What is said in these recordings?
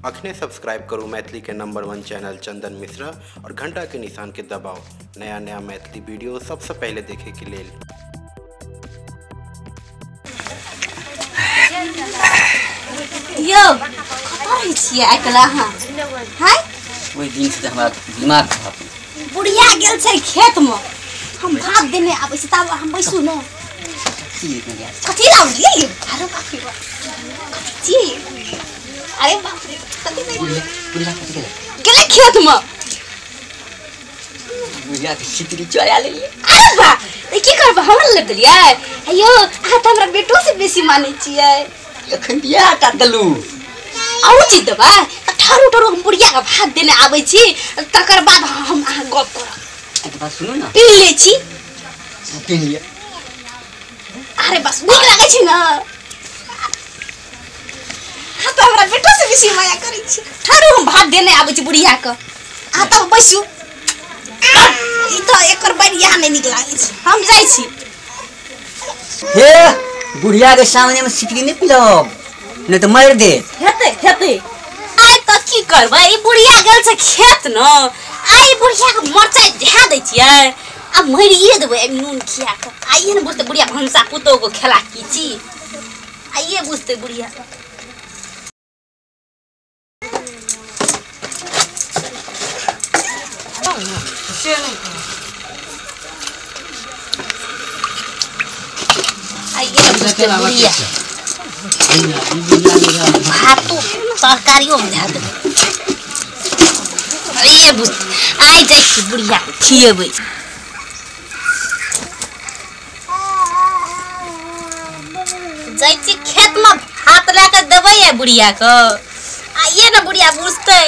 अखने सब्सक्राइब करू मैथिली के नंबर 1 चैनल चंदन मिश्रा और घंटा के निशान के दबाओ नया नया मैथिली वीडियो सबसे पहले देखे के लेल। यो कतऽ रहै छियै आइ काल्हि अहाँ? हाय ओहि दिन से हमरा दिमाग खराब। बुढ़िया गेल छै खेत में, हम भात देने आबै छी तब हम बैसू ने। कथी लावलियै? अरे बाप रे बाप, कथी छियै? अरे बाप रे, कथी नहि बुढ़िया कथी गेलै? गेलै खेत में। बुढ़िया के खिचड़ी चोरा लेलियै। अरे बा, की करबै, हमरा लग देलियै? यौ अहाँ तऽ हमरा बेटो से बेसी मानै छियै। एखन बियाह टा देलू। आरो चीज देबै? ठहरू ठहरू हम बुढ़िया के भात देने आबै छी, तकर बाद हम अहाँ गप करब। एक बात सुनू ना, पी लै छी। पी लिअ। अरे बस नीक लागै छै ने। अहाँ तऽ हमरा बेटो से बेसी माया करै छी। ठहरू हम भात देने आबै छी बुढ़िया के, अहाँ तब बैसू। ई तऽ एकर बढ़िया नहि नीक लागै छै, हम जाइ छी। हे बुढ़िया के सामने में सिकरी नहीं पिलब, नहीं तो मार दे। हेतै हेतै। आइ तऽ की करबै, ई बुढ़िया गेल छै खेत न, आइ बुढ़िया के मरचाइ झा दै छियै आ मरिए देबै नून खिया कऽ। आइए ने बुझतै बुढ़िया भनसा पुतोहु के खेला की छी, आइए बुझतै बुढ़िया। आइए ने बुझतै बुढ़िया भातो तरकारियो में धए देबै। आइए बुझतै, आइ जाइ छी बुढ़िया के खिएबै। जाइ छी खेत में भात लए कऽ देबै आइ बुढ़िया के। आइए ने बुढ़िया बुझतै,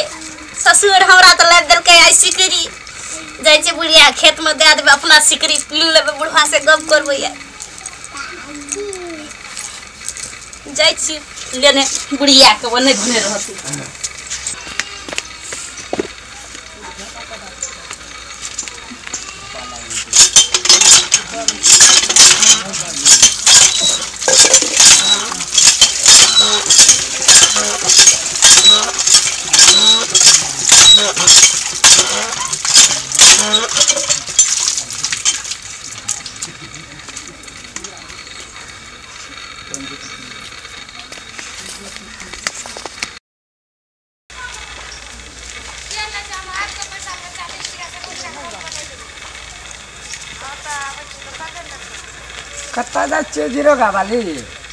ससुर हमरा तऽ लाबि देलकै आइ सिकरी। जाइ छी बुढ़िया खेत में दए देबै, अपना सिकरी पी लेबै, बुढ़वा से गप करबै। आइ जाइ छी लेने बुढ़िया के, ओ नहि भने रहतै। कतऽ जाइ छियै जीरो गावाली?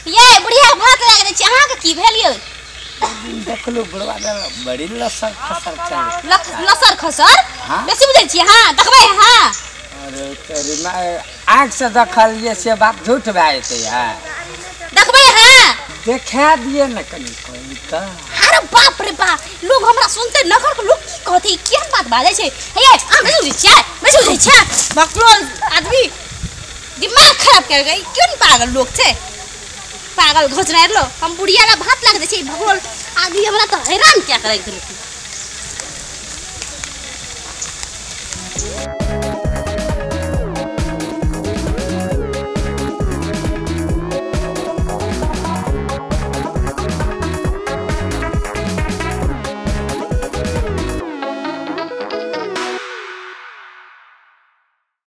ये बुढ़िया के भात लए कऽ दै छी, अहाँके की भेल यौ? देखलू बुढ़वा बड़ी लसर खसर चलै। लसर खसर बेसी बुझै छियै अहाँ? देखबै अहाँ? अरे तेरी माय, आँखि से देखलियै से बात झूठ भए जेतै। यार देखबै अहाँ? देखा दियै ने कनि कोइ तऽ। अरे बाप रे बाप, लोग हमरा सुनते नगर के लोग की कहतै, केहन बात बाजै छै। हे अहाँ बेसी बुझै छियै, बेसी बुझै छियै? बकलोल आदमी दिमाग खराब कर गई, क्यों पागल लोग छै, पागल घोचना लो। हम बुढ़िया ला भात लाग दै छै, भगोल आदमी हमरा तऽ हैरान क्या करै देलकै।